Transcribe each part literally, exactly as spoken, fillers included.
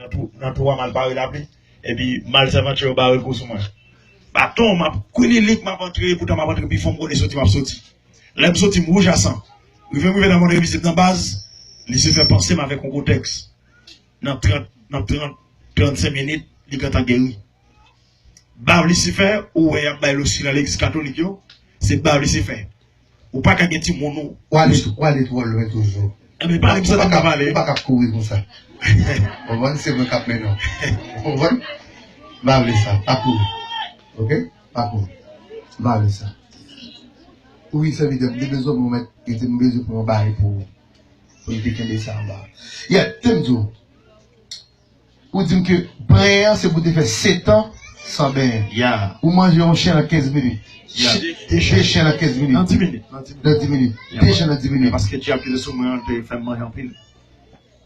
nan twou, nan twou a m al pare lapli. Epi malsèvant yo bare kou sou mwen. Baton, m ap kwililik, m ap antre, poutan m ap antre pi fon, m konnen soti, m ap soti. Lè m soti, m wouj a san. Rive m rive nan mòn envizib nan baz, Lisifè panse m avèk yon gwo tèks. Nan trant, nan trant, trannsenk minit, li gentan geri. Bav Lisifè, ou wè y ap bay losi nan legliz katolik yo, se bav Lisifè. Ou pa ka gen timoun ou. W ale, w ale twò lwen toujou. Enben, pale m santi m ka pale. Ou pa ka kouri konsa. Konprann? Se mwen k ap mennen w. Konprann? M pa vle sa. Pa kouri. Oke? Pa kouri. M pa vle sa. Wi, sèvitè, m te bezwen pou mèt, m bezwen pran yon bagay pou, pou m te kenbe sa anba. Yeah, te m di w. Ou di m ke benyen an se pou te fè setan san benyen. Ya. Ou manje yon chen nan kenz minit. Ya. Ch-, de chen nan kenz minit. Nan dis minit. Nan dis minit. Nan dis minit. Ya, de chen nan dis minit. Paske dyab ki te sou mwen an te fè m manje anpil.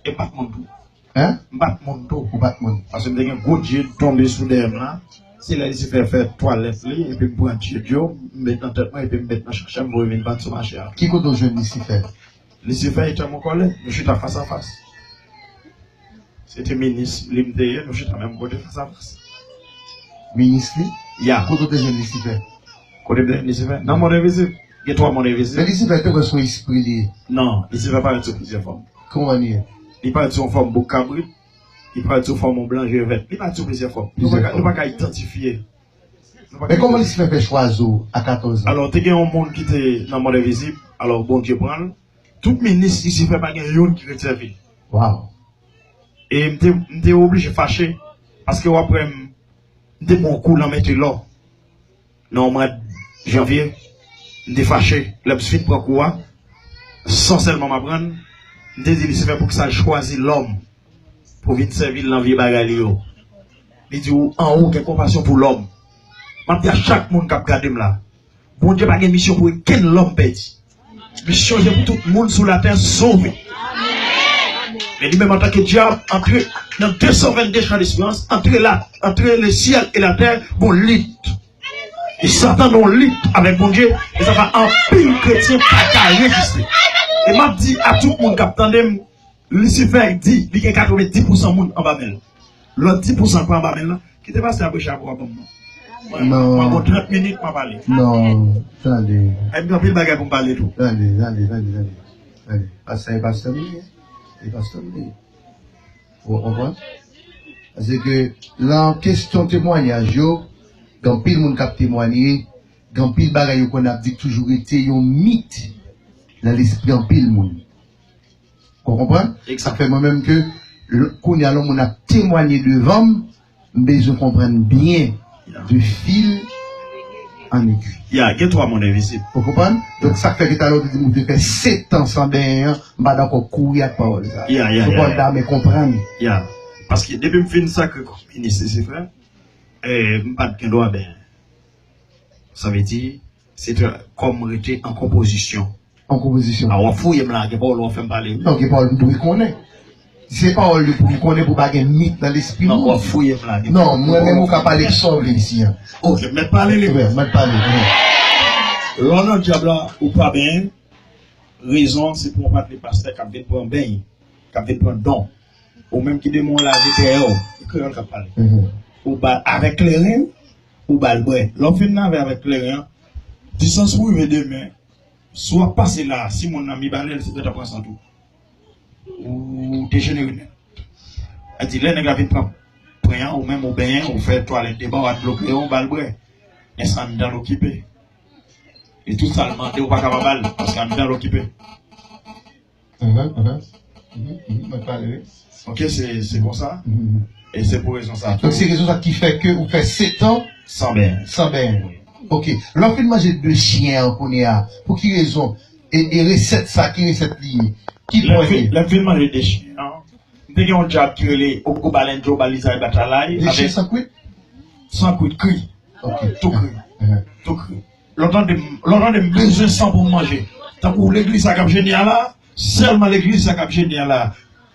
E m pa t moun tou. Hein? M pa t moun tou. Ou pa t moun. Paske m te gen gwo dye tonbe sou dèyè m la. Se lè Lisifè fè twalèt li, epi m pran dye dyo, m met nan tèt mwen, epi m met nan chache m, voye vin bat sou mache a. Ki kote w jwenn Lisifè? Lisifè etan mon kòlèg, nou chita fas a fas. Se te minis li m te ye, nou chita menm kote fas a fas. Minis li? Ya. Kote w te jwenn Lisifè? Kote m te jwenn Lisifè? Nan mond envizib. Gen twa mond envizib. Men Lisifè te wè se yon espri li ye. Non, Lisifè parèt sou plizyè fòm. Kòman li ye? Li parèt sou yon fòm bouk kabrit, li parèt sou fòm yon blan je vèt. Li parèt sou plizyè fòm. Nou pa ka, nou pa ka idantifye. Men kòman Lisifè fè chwazi w a katòz an? Alò, te gen yon moun ki te nan mond envizib, alò Bondye pran l. Tout minis Lisifè pa gen youn ki ret sèvi l. Wow. E m te, m te oblije fache, paske w ap wè m, m te pran yon kou nan mete lò. Nan yon mwa janvye, m te fache. Lè m fin pran kou a, san sèlman m aprann, m te di Lisifè poukisa l chwazi lòm pou vin sèvi l nan vye bagay li yo. Li di, ou anwo gen konpasyon pou lòm. M ap di a chak moun k ap gade m la, Bondye pa gen misyon pou okenn lòm pèdi. Misyon se pou tout moun sou latè sove. Men li menm antanke dyab, antre nan de san vennde chan desperans, antre la, antre le syèl e latè, gon lit. E Satan nan yon lit avèk Bondye, e sa fè anpil kretyen pa ka reziste. E m ap di a tout moun k ap tande m, Lisifè di li gen katrevenndis pousan moun anba men l. Lòt dis pousan k pa anba men l lan, kite pastè a preche apre w ap ban m non. Mwen, non. Mwen gon trant minit, m ap ale. Non, tande. E m gen anpil bagay pou m pale tou. Tande, tande, tande, tande. Tande. Pastè, e pastè m li ye. E pastè m li ye. Ou konprann? Paske nan kesyon temwayaj yo, gen anpil moun k ap temwaye, gen anpil bagay yo konn ap di k toujou rete yon mit nan lespri anpil moun. Ou konprann? Sa fè mwen menm ke l-, kounye a lè yon moun ap temwaye devan m, m bezwen konprann byen de fil an egi. Ya, gen twa mond envizib. Ou konprann? Donk sa k fè ke talè ou te di m ou te fè sèt an san benyen an, m pa dakò kouri ak pawòl sa. Ya, ya, ya, ya. Pawòl la, men konprann. Ya. Paske depi m fin sakre kòm minis Lisifè, eh, m pa t gen dwa benyen. Sa vle di, se te kòm rete an konpozisyon. An konpozisyon. A, w ap fouye m la, gen pawòl w ap fè m pale. Non, gen pawòl m dwe konnen. Se pawòl li pou m konnen pou pa gen mit nan lespri moun. Non, w ap fouye m la, gen pawòl. Non, mwen menm ou ka pale k sa w vle isi an. Ok, mèt pale li. Mèt pale. Lè w nan dyab la, ou pa benyen, rezon se pou yon patnè pastè k ap vin pran beny, k ap vin pran don. Ou menm ki demon lave dèyè w, e kreyòl k ap pale. Ou ba avèk kleren, ou ba l bwè. Lè w fin lave avèk kleren an, distans pou rive demen, si w ap pase la, si moun nan Mibalè, l se gentan pran sant ou. Ou dejenere nèt. Sa di, lè nèg la vin pran pwen an, ou menm ou benyen, ou fè twalèt devan, ou adloke, ou ba l bwè. Men se anndan l okipe. E tout sa l mande, ou pa ka pa ba l, paske anndan l okipe. Mhm, mhm. Mhm, mhm, mwen pale, wi. Ok, se, se konsa. Mhm. E se pou rezon sa tou. Donk, se rezon sa ki fè ke ou fè sèt an san benyen. San benyen. Wi. Ok. Lè w fin manje de chen an kounye a, pou ki rezon? E, e resèt sa, ki resèt li ye? Ki pwen li ye? Lè m fin manje de chen an, m te gen yon dyab ki rele Ogobalendjo, Balizay, Batalay. De chen san kwit? San kwit, kri. Ok. Tou kri. Mhm. Tou kri. Lè w tande m, lè w tande m bezwen san pou m manje. Tankou legliz sa k ap jene a la, sèlman legliz sa k ap jene a la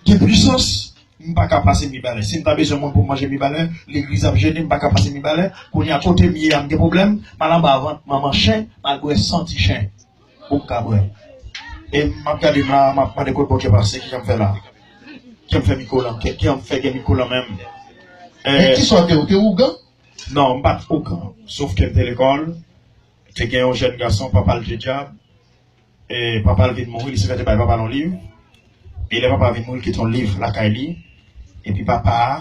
gen pwisans, m pa ka pase Mibalè. Si m ta bezwen moun pou m manje Mibalè, legliz ap jene, m pa ka pase Mibalè. Kounye a kote m ye a, m gen pwoblèm, m al anba vant manman chen, m al bwè san ti chen pou m ka bwè. E m ap gade m la, m ap mande kot Bondye pase, kisa m fè la? Ki jan m fè mikwo lan? Ki, ki jan m fè gen mikwo lan menm? Men kisa w te, ou te ougan? Non, m pa t ougan. Sof ke m te lekòl, te gen yon jèn gason, papa l te dyab. E papa l vin mouri, Lisifè te bay papa l yon liv. E lè papa vin mouri, l kite yon liv lakay li. Epi papa a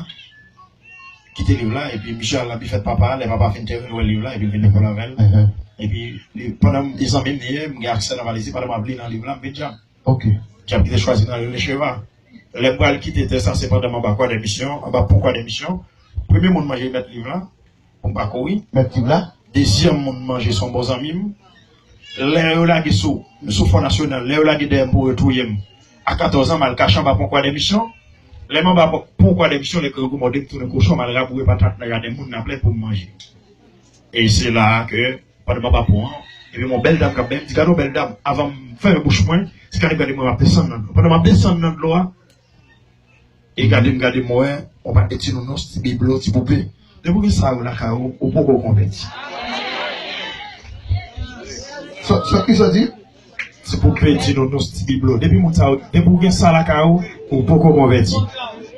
kite liv la, epi misye al nan bifèt papa a, lè papa fin tèren, l wè liv la, epi l vin lekòl avè l. Epi, li, pandan m, li zanmi m li ye, m gen aksè nan valiz li, pandan m ap li nan liv la, m vin dyab. Ok. Dyab ki te chwazi m nan rele Cheva. Lè m pral kite tè sa, se pandan m anba Kwa dè Misyon, anba pon Kwa dè Misyon. Premye moun manje mèt liv la, pou m pa kouri. Mèt liv la. Dezyèm moun manje se yon bon zanmi m. Lè yo lage sou, sou Fò Nasyonal, lè yo lage dèyè m pou yo touye m, a katòz an, m al kache anba pon Kwa dè Misyon. Lè m anba pon, pon Kwa dè Misyon, lè grangou mòde m tounen kochon, m al raboure patat nan jaden moun nan plè pou m manje. E se la a ke pandan m ap pran pon an, epi yon bèl dam k ap benyen m, di, "Gade yon bèl dam." Avan m fèmen bouch mwen, ti kanib gade mwen, m ap desann nan dlo. Pandan m ap desann nan dlo a, e gade m, gade m wè yon pakèt ti nounous, ti biblo, ti poupe. Depi w gen sa yo lakay ou, ou poko konvèti. Sa, sa ki sa di? Ti poupe, ti nounous, ti biblo. Depi moun sa yo, depi w gen sa lakay ou, ou poko konvèti.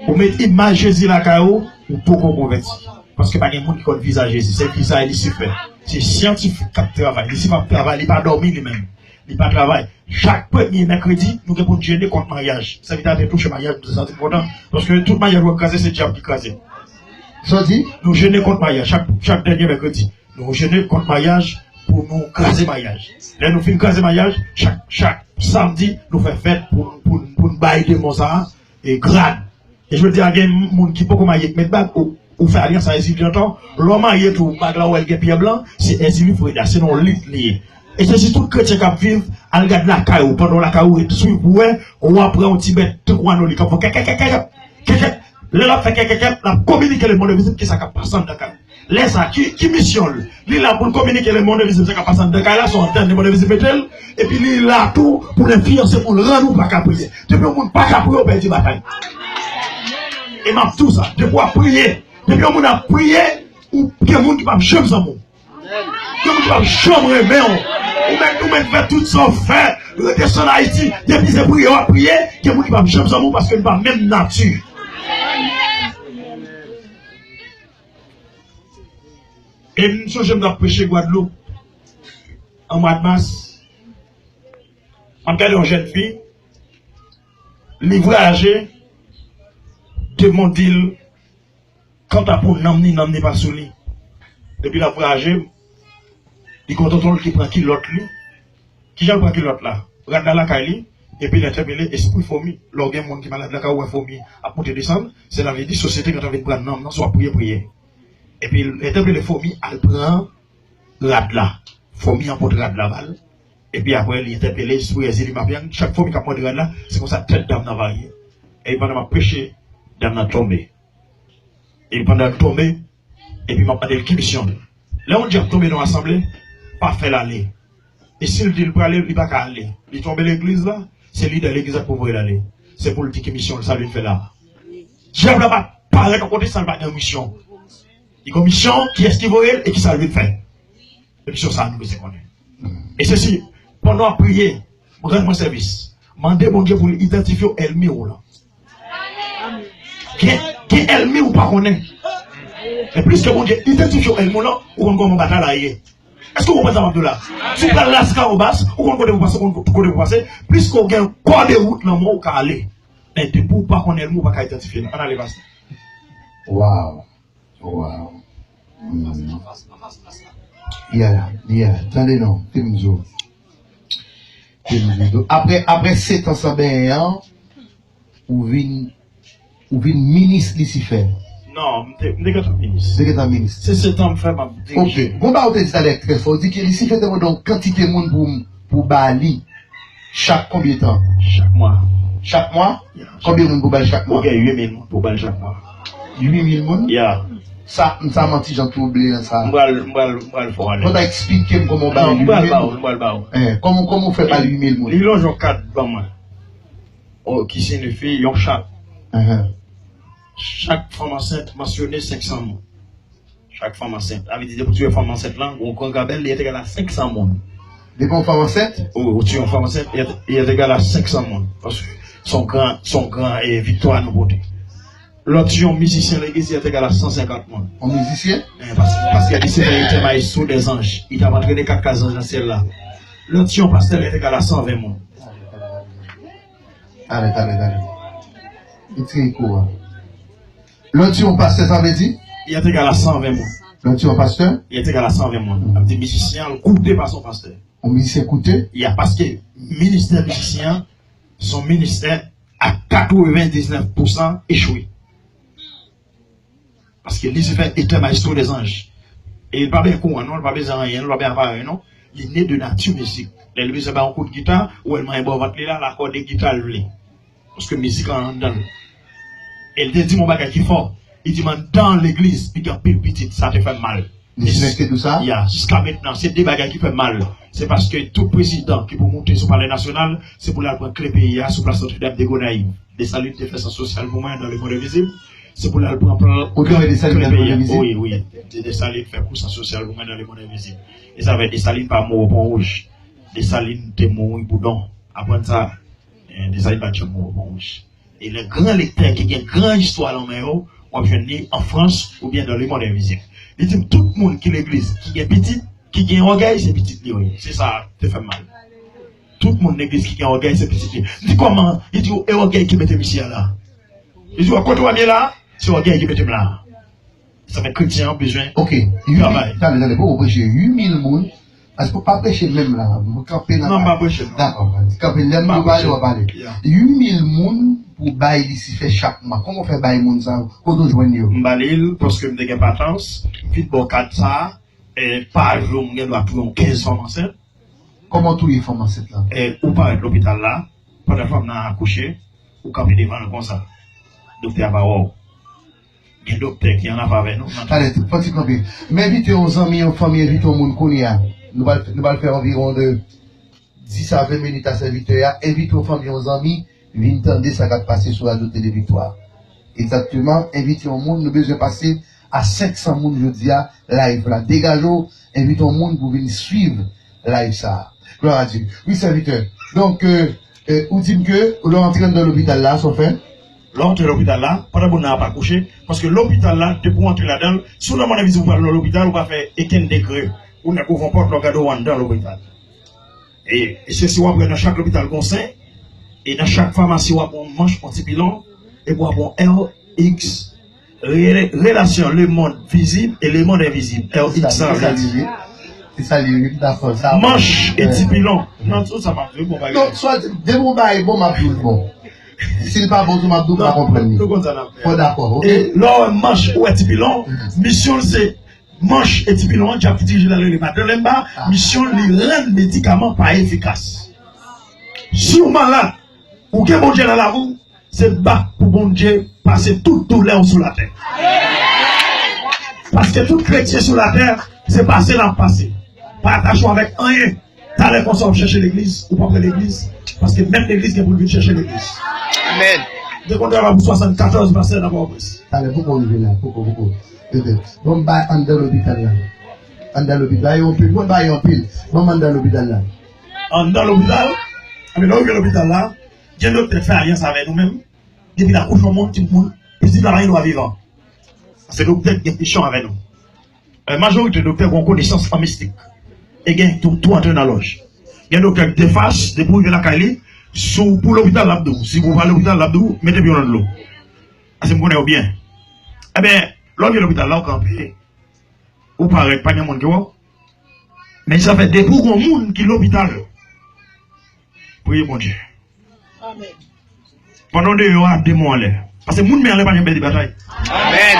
Ou met imaj Jezi lakay ou, ou poko konvèti. Paske pa gen moun ki konn vizaj Jezi. Se vizaj Lisifè. Se syantifik k ap travay. Lisifè ap travay, li pa dòmi li menm. Li pa travay. Chak premye mèkredi, nou gen pou n jene kont maryaj. Sèvitè a te touche maryaj, m te santi m kontan. Paske tout maryaj w ap kraze, se dyab ki kraze. Sa w di? Nou jene kont maryaj chak, chak dènye mèkredi. Nou jene kont maryaj pou nou kraze maryaj. Lè nou fin kraze maryaj, chak, chak samdi, nou fè fèt pou, pou, pou n bay demon sa a, e, grad. E jodi a, gen moun ki poko marye k met bag, ou, ou fè alyans a Ezili antan, lè w marye tou, bag la ou wè l gen pyè blan, se Ezili Freda, se nan yon lit li ye. E se si tout kretyen k ap viv, al gad lakay ou, pandan w lakay ou, ret swiv pou wè, ou a pran yon ti bèt, tankou anoli, k ap fè kèkèkèkèkèk, kèkèk. Lè l ap fè kèkèkèk, l ap kominike lemonn envizib kisa k ap pase anndan kay ou. Lè sa, ki, ki misyon l? Li la pou l kominike lemonn envizib sa k ap pase anndan kay la, se yon antèn lemonn envizib mete l, epi li la tou pou l enfliyanse moun, rann ou pa ka priye. Depi yon moun pa ka priye, ou pèdi batay. E m ap di w sa, depi w ap priye, depi yon moun ap priye, ou gen moun ki p ap janm zanmi w. Gen moun ki p ap janm renmen w. Ou mèt, ou mèt fè tout sa w fè, rete san Ayiti, depi se priye w ap priye, gen moun ki p ap janm zanmi w paske n pa menm nati. E m sonje m t ap preche Gwadloup an mwa mas. M ap gade yon jèn fi, li vwayaje, demon di l, kanta pou nanm ni, nanm ni pa sou li. Depi l ap vwayaje, li gen yon tonton l ki pran kilòt li. Kijan l pran kilòt la? Rad la lakay li, epi l entèpele espri fomi. Lè w gen moun ki malad lakay ou, wè fomi ap monte desann, se la vle di sosyete gentan vin pran nanm nan, si w ap priye, priye. Epi l entèpele fomi, al pran rad la. Fomi an pot rad la ba l. Epi apre, li entèpele espri Ezili Mapyang. Chak fomi k ap mòde rad la, se konsa tèt dam nan varye. Epi pandan m ap preche, dam nan tonbe. Epi pandan l tonbe, epi m ap mande l ki misyon l. Lè yon dyab tonbe nan yon asanble, pa fè l ale. E si l di l prale, li pa ka ale. Li tonbe legliz la, se lidè legliz la k pou voye l ale. Se pou l di ki misyon l, sa l vin fè la. Dyab la pa parèt yon kote san l pa gen yon misyon. Li gen yon misyon, kiyès ki voye l e kisa l vin fè. Se misyon sa a nou bezwen konnen. E se si, pandan w ap priye, rann mwen sèvis. Mande Bondye pou l idantifye w ènmi w lan. Gen, gen ènmi ou pa konnen. Men plis ke Bondye idantifye w ènmi w lan, ou konn kòman batay la ye. Èske w konprann sa m ap di w la? Si w pral Las Cahobas, ou konn kote pou pase, ou konn kote pou pase. Plis ke w gen kòdewout nan men w, ou ka ale. Men depi w pa konn ènmi w, ou pa ka idantifye l. Ann ale, pastè. Wow. Wow. Mm. Yeah, yeah. Tande non, te m di w. Te m di w. Apre, apre sèt an san benyen an, ou vin, ou vin minis Lisifè. Non, m te, m te gentan minis. Te gentan minis. Se sèt an m fè m ap dirije. Ok. Gon bagay ou te di talè k trè fò. Ou di ke Lisifè te mande yon kantite moun pou, pou ba li. Chak konbyen tan? Chak mwa. Chak mwa? Yeah. Konbyen moun pou ba l chak mwa? Ou gen uit mil moun pou ba l chak mwa. Uit mil moun? Yeah. Sa, sa manti jan twouble nan sa. M pral, m pral, m pral fè w ale. Fò w ta eksplike m kòman w ba l uit mil moun. Non, m pral ba w, m pral ba w. Eh, kòman, kòman w fè ba l uit mil moun? Li lonje yon kat ban mwen. O, ki siyifi yon chat. Ahan. Chak fanm ansent mansyone senk san moun. Chak fanm ansent. Sa vle di, depi w tiye fanm ansent lan, yon gran gabèl, li egal a senk san moun. Depi yon fanm ansent? Wi, ou tiye yon fanm ansent, li, li egal a senk san moun. Paske Se yon gran, se yon gran eh, viktwa nou pote. Lòt yon mizisyen legliz, li te egal a san senkant moun. Yon mizisyen? Eh, pas- paske li se te maestro des anges. Li t ap antrene kat kaz anj nan syèl la. Lòt yon pastè, li te egal a san ven moun. Tande, tande, tande. Li tire kou a. Lòt yon pastè, sa vle di? Li te egal a san ven moun. Lòt yon pastè? Li te egal a san ven moun. Sa vle di mizisyen an koute pa son pastè. Yon mizisyen koute? Ya, paske ministè mizisyen an, se yon ministè a katrevendiznèf pousan echwe. Paske Lisifè e te maestro des anges. E li pa bezwen kouran non, li pa bezwen anyen, li pa bezwen aparèy non. Li ne de nati mizik. Lè li bezwen bay yon kout gita, ou wè l manyen bò vant li la, l akòde gita l vle. Paske mizik lan anndan l. E li te di m yon bagay ki fò. Li di m anndan legliz, li gen anpil pitit, sa te fè m mal. Misye te di w sa? Ya, jiska mentnan, se de bagay ki fè m mal. Se paske tout prezidan ki pou moute sou palè nasyonal, se pou l al pran kle peyi a sou plas Notre Dame de Gonayiv. Desalin te fè sa sosyal pou mwen nan lemonn envizib. Se pou l al pran plan. Ou te wè Desalin nan lemonn envizib? Wi, wi. Desalin fè kou sa sosyal pou mwen nan lemonn envizib. E sa fè Desalin pa mouri pon wouj. Desalin te mouri pou don. Aprann sa. Desalin pa t janm mouri pon wouj. E lè gran lektè ki gen gran istwa nan men yo, w ap jwenn li an Frans oubyen nan lemonn envizib. Li di m tout moun ki legliz ki gen pitit, ki gen ògèy, se pitit li yo ye. Se sa te fè m mal. Tout moun legliz ki gen ògèy, se pitit li. M di kòman? Li di e ògèy ki mete misye a la. Li di w kote w ap ye la, se ògèy ki mete m la. Sa fè kretyen an bezwen travay. Ok. Tande, tande, poko preche. Uit mil moun. Paske w pa preche menm la. Mwen kanpe nan. Non, m pa preche, non. Dakò. Kanpe lè m pale, w ap pale. Uit mil moun pou bay Lisifè chak mwa. Kòman w fè bay moun sa yo? Kote w jwenn yo? M ba li l paske m te gen patans. M vin ba w kad sa. E pa jou m gen dwa touye yon kenz fanm ansent. Kòman w touye fanm ansent lan? E ou parèt lopital la. Pandan fanm nan akouche, ou kanpe devan l konsa. Doktè a pa wè w. Gen doktè ki annafè avè nou. Talè, fò ti kanpe. M envite yon zanmi, yon fanmi, envite yon moun kounye a. Nou pral, nou pral fè anviwon de dis a ven minit a sèvitè a. Envite yon fanmi, yon zanmi, vin tande sa k ap pase sou Radyo Tele Viktwa. Egzakteman, envite yon moun, nou bezwen pase a senk san moun jodi a, live la. Degaje w, envite yon moun pou vin swiv live sa a. Glwa a Dye. Wi, sèvitè. Donk, euh, euh, ou di m ke lè w antre anndan lopital la, sa w fè? Lè w antre lopital la, pandan moun nan ap akouche, paske lopital la, depi w antre ladan l, si w nan mond envizib ou pral nan lopital, ou pa fè okenn degre. Ou nèk ouvè yon pòt, lè w gade w anndan lopital. E, e se si w ap wè nan chak lopital gon sen, e nan chak famasi w ap wè yon manch, yon ti pilon, epi w ap wè yon R X, rele- relasyon lemonn vizib e lemonn envizib, R X sa vle di. Se sa li ye, m dakò, sa. Manch e ti pilon. Non, tout sa m ap di w bon bagay. Non, swa depi w bay bon, m ap di w bon. Si l pa bon tou, m ap di w m pa konprann li. Nou konn sa n ap fè. Bon, dakò, ok. E lè w wè manch ou wè ti pilon, misyon l se manch e ti pilon an, dyab ki dirije l la rele Madan Lenba, misyon li rann medikaman pa efikas. Si w malad, ou gen Bondye nan lavi w, se bat pou Bondye pase tout doulè w sou latè. Paske tout kretyen sou latè, se pase n ap pase. Pa atache w avèk anyen. Talè konsa w ap chèche legliz, ou p ap wè legliz, paske menm legliz gen pou l vin chèche legliz. Amèn. Te konn travay pou swasannkatòz pastè nan Pòtoprens. Talè, poko rive la, poko, poko. Bon, m bay anndan lopital la. Anndan lopital la, yo anpil, mwen bay yo anpil. Bon, m anndan lopital la. Anndan lopital, anben, lè w rive lopital la, gen doktè k fè alyans avè nou menm, depi l akouche yon moun, timoun, pitit la pa gen dwa vivan. Paske doktè gen misyon avè nou. Majorite doktè gen yon konesans an mistik. E gen tou, tou antre nan lòj. Gen doktè k defas, depi w rive lakay li, si w pou lopital l ap di w, si w pa lopital l ap di w, mete pye w nan dlo. Paske m konnen yo byen. Ebyen, lè w vin lopital la, w kanpe, ou parèt, pa gen moun ki wè w. Men sa fè depi w gen yon moun ki lopital, priye Bondye. Pandan w deyò a, demon anlè. Paske moun men anlè pa janm pèdi batay. Amèn.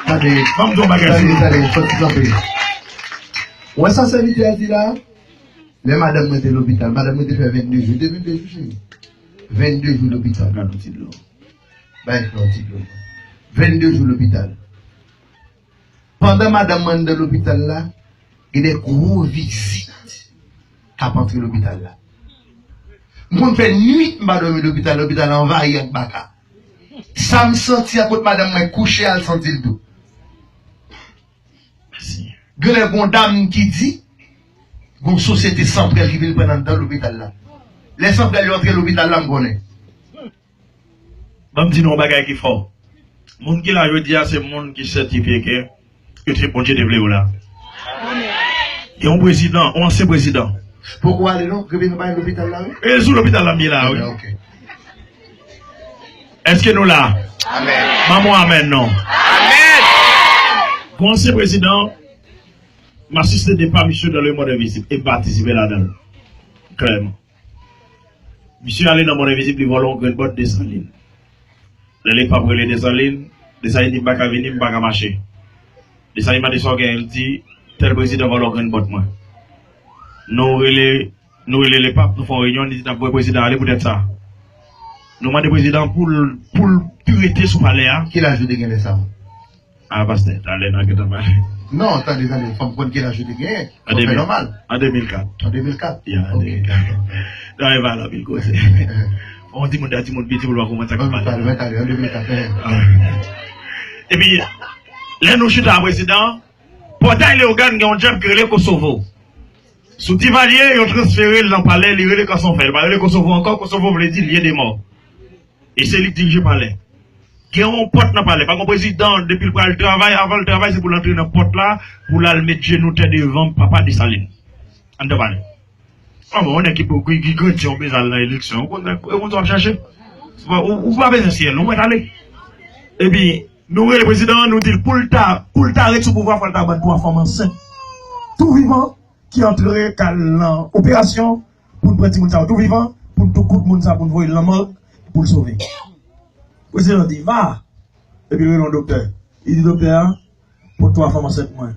Tande, ban m di w yon bagay sou. Tande, tande, fò ti kanpe. Ou wè sa sèvitè a di la? Lè madanm mwen te lopital, madanm mwen te fè vennde jou. Te vennde jou, cheri? Vennde jou lopital. Gad yon ti dlo. Bay yon ti dlo. Vennde jou lopital. Pandan madanm mwen anndan lopital la, gen de gwo vizit k ap antre lopital la. M konn fè nwit m pa dòmi lopital, lopital la anvayi ak baka. Sa m santi a kot madanm mwen kouche a, l santi l tou. Genlè gon dam ki di, gon sosyete sanprèl ki vin pran l anndan lopital la. Lè sanpral yo antre lopital la, m konnen. Ban m di nou yon bagay ki fò. Moun ki la jodi a, se moun ki sètifye ke, ke se Bondye te vle yo la. Gen yon prezidan, yon ansyen prezidan. Poko ale non, kenbe nou bay lopital la, wi. E sou lopital la, m ye la, wi. Ok. Èske nou la? Amèn. Ban m yon amèn, non. Amèn. Yon ansyen prezidan, m asiste depa misye dans le monde invisible e m patisipe ladan l. Klèman. Misye ale nan mond envizib, li vòlè yon grenn bòt Desalin. Lè Lepap rele Desalin, Desalin di, "M pa ka vini, m pa ka mache." Desalin mande sa w genyen, li di, "Tèl prezidan vòlè yon grenn bòt mwen." Nou rele, nou rele Lepap, nou fè yon reyinyon, li di, "N ap voye prezidan ale poutèt sa." Nou mande prezidan pou l, pou l rete sou palè a. Ki laj ou te gen lè sa a? A, pastè, talè n a gentan pale. Non, tande, tande, fò m konn ki laj ou te genyen. An de mil, nòmal. An de mil kat. An de mil kat? Ya, an de mil kat. Nan, e pa la pil koze. On timoun, de timoun piti pou l pa konprann sa k ap pale. An de mil kat, an de mil kat, eh. Epi, lè nou chita a prezidan, Pòtay Leyogàn gen yon djab ki rele Kosovo. Sou Divalye, yo transfere l nan palè, li rele Kanson Fè. Li pa rele Kosovo ankò, Kosovo vle di lye de mò. E se li k dirije palè. Gen yon pòt nan palè. Pa gen prezidan, depi l pral travay, avan l travay, se pou l antre nan pòt la, pou l al met jenou tè devan papa Desalin. Anndan palè. An bon, yon nèg ki, ki, ki grandi, yon bezwen al nan eleksyon. Ou konn, ou konn sa w ap chache. Ou, ou, ou pa bezwen syèl, ou mèt ale. Epi, nou rele prezidan an, nou di l pou l ta, pou l ta ret sou pouvwa, fò l ta ban n twa fanm ansent. Tou vivan, ki antre k al nan operasyon pou n pran timoun sa yo tou vivan, pou n tou kout moun sa pou n voye l nan mòg pou l sove. Prezidan di, "Va!" Epi l rele yon doktè. Li di doktè a, "Pot twa fanm ansent mwen."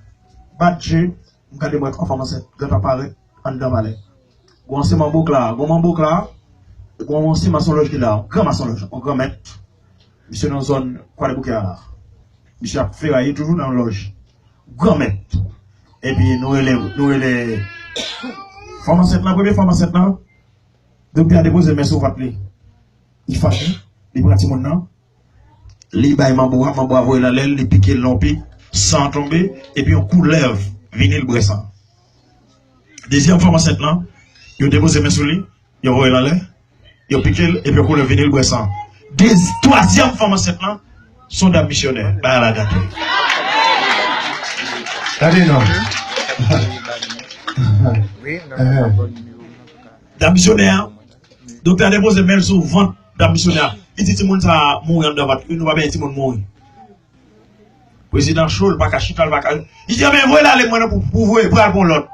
Bat je, m gade m wè twa fanm ansent gentan parèt anndan palè. Gon se manbouk la, gon manbouk la, gon se masonlòj ki la, yon gran masonlòj, yon gran mèt. Misye nan zòn Kwadèboukè a la. Misye ap feraye toujou nan lòj. Granmèt. Epi nou rele, nou rele fanm ansent lan, premye fanm ansent lan, doktè a depoze men sou vant li. Li fache, li pran timoun nan, li bay manbo a, manbo a voye l anlè l, li pike l nan yon pik, san an tonbe, epi yon koulèv vini l bwè san. Dezyèm fanm ansent lan, yo depoze men sou li, yo voye l anlè, yo pike l, epi yo koule vini l bwè san. De, twazyèm fanm ansent lan, se yon dam misyonè. Bagay la gate. Gade non. Dam misyonè a, doktè a depoze men l sou vant dam misyonè a. Li di timoun sa a mouri anndan vant li, nou pa benyen timoun mouri. Prezidan cho, l pa ka chita, l pa ka. Li di, "Anben, voye l ale, mwen, non, pou, pou voye, pral pran lòt."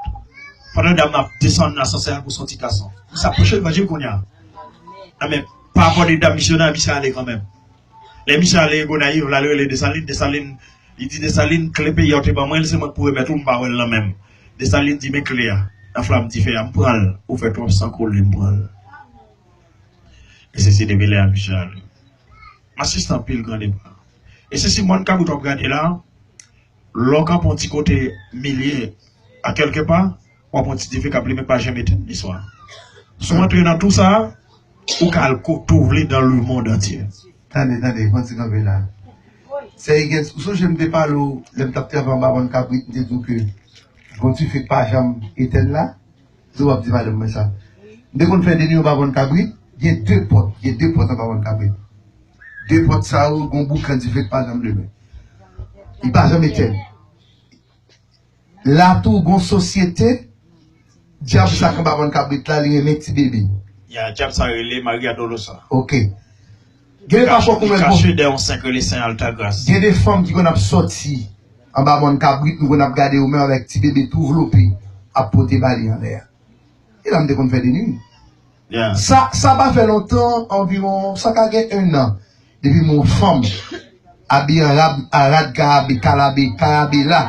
Pandan dam nan ap desann nan asansè a pou sòti gason. Li sa preche levanjil kounye a. Anben, pa rapò de dam misyonè, misye ale kanmenm. Lè misye ale Gonayiv, l al rele Desalin, Desalin, li di Desalin, "Kle peyi a w te ban mwen, se mwen k pou remèt ou, m pa wè l nan men m." Desalin di, "Men kle a, nan flanm dife a, m pran l, ou fè twòp san koule, m pran l." E se, se depi lè a, misye ale. M asiste anpil gran depa. E se si mòn kabrit w ap gade la, lè w kanpe yon ti kote milye a kèlke pa, w ap wè yon ti dife k ap limen, pa janm etenn li swa. Si w antre nan tou sa a, ou ka al kote w vle dans le monde entier. Tande, tande, fò n ti kanpe la. Sè Higgins, ou sonje m te pale w, lè m t ap travay anba mòn kabrit, m te di w ke gon dife k pa janm etenn la? Se w ap di madanm mwen sa. M te konn fè de nwi anba mòn kabrit, gen de pòt, gen de pòt anba mòn kabrit. De pòt sa yo, gon boukan dife k pa janm limen. Li pa janm etenn. La tou, gon sosyete, dyab sa k anba mòn kabrit la, li renmen ti bebe. Ya, dyab sa rele Maria Dolosa. Ok. Gen de pafwa ou konn wè gon. Li kache dèyè yon sen k rele Sen Altagras. Gen de fanm ki konn ap sòti anba mòn kabrit, nou konn ap gade yo menm avèk ti bebe tou vlope, ap pote ba li anlè a. E la m te konn fè de nwi. Yeah. Sa, sa pa fè lontan, anviwon, sa ka gen en an, depi m wè yon fanm abiye an rad, an rad karabe, kalabe, karabela,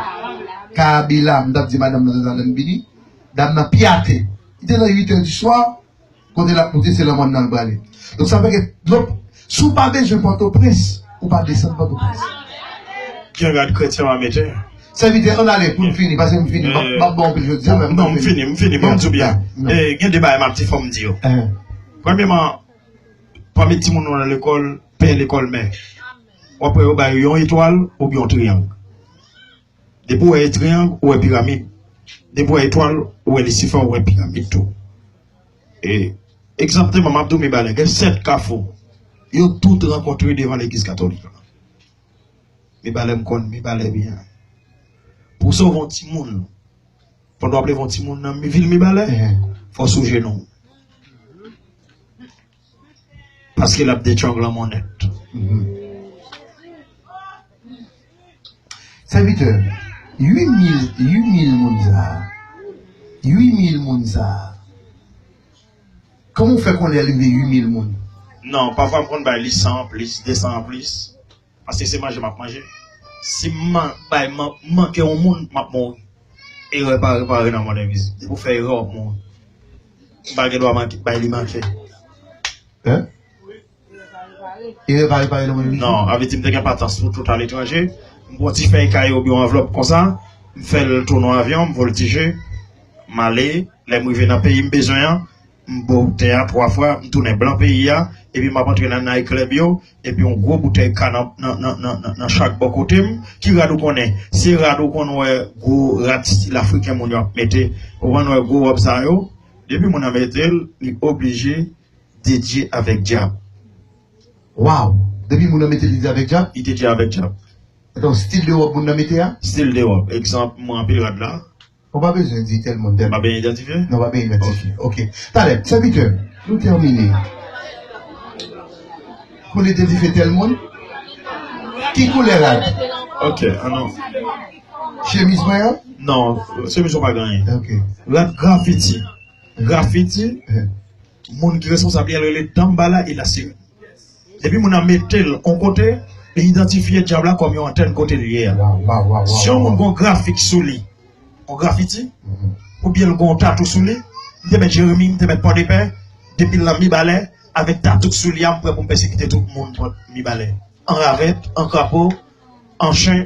karabela, m t ap di madanm nan, "Talè m vini." Dam nan pi atè. Li te nan uit è di swa, kote l ap moute, se nan mòn nan l prale. Donk, sa fè ke, donk, si w pa bezwen Pòtoprens, ou pa desann Pòtoprens. Gen rad kretyen w a mete. Sèvitè, ann ale pou n fini, paske m fini. M ap, m ap ba w anpil jodi a, men m fini. Non, m fini, m fini, ban m di w byen. Eh, gen de bagay m ap di, fò m di yo. Premyeman, pami timoun nou nan lekòl, pè lekòl mè. W ap wè yo ba yo yon etwal oubyen yon triyang. Depi w wè triyang, ou wè piramid. Depi w wè etwal, ou wè Lisifè, ou wè piramid tou. E Egzakteman, m ap di w Mibalè, gen sèt kafou. Yo tout rankontre devan legliz katolik la. Mibalè m konn Mibalè byen. Pou w sove yon timoun, pandan w ap leve yon timoun nan vil Mibalè, fò w sou jenou w. Paske l ap detrangle mwen nèt. Sèvitè, uit mil, uit mil moun sa a, uit mil moun sa a, kòman w fè konnen l rive uit mil moun? Non, pafwa m konn bay li san anplis, de san anplis. Paske se manje m ap manje. Si m man- bay man- manke yon moun, m ap mouri. Erè pa repare nan mond envizib. Depi w fè erè, w ap mouri. M pa gen dwa manke, bay li manke. Hein? Erè pa repare nan mond envizib? Non, avè di m te gen patans pou tout aletranje. M pran ti fèy kaye oubyen yon anvlòp konsa, m fè l tounen yon avyon, m voltije, m ale, lè m rive nan peyi m bezwen an, m bo tè a twa fwa, m tounen blan peyi a, epi m ap antre nan night club yo, epi yon gwo boutèy ka nan, nan, nan, nan, nan, nan chak bò kote m, ki rad ou konnen? Se rad ou konn wè gwo rad stil afriken moun yo ap mete, ou konn wè gwo wòb sa yo, depi moun nan mete l, li oblije dedye avèk dyab. Waw! Depi moun nan mete l dedye avèk dyab? Li dedye avèk dyab. Donk, stil de wòb moun nan mete a? Stil de wòb. Egzanp, mwen anpil rad la. Ou pa bezwen di tèl moun, tèl moun. M pa bezwen idantifye? Non, ou pa bezwen idantifye. Ok. Talè, sèvitè, nou tèmine. Koulè de dife tèl moun? Ki koulè rad? Ok, anon. Chemiz mwen an? Non, chemiz ou pa gen anyen. Ok. Rad grafiti. Grafiti, moun ki responsab li a rele Dambala e Lasirèn. Depi moun nan mete l yon kote, li idantifye dyab la kòm yon antèn kote l ye a. Si yon moun gen yon grafik sou li, yon grafiti, oubyen l gen yon tatou sou li, m te mèt Jeremi, m te mèt Pòdepè, depi l nan Mibalè, avèk tatou k sou li a, m prè pou m pèsekite tout moun Mibalè. An ravèt, an krapo, an chen.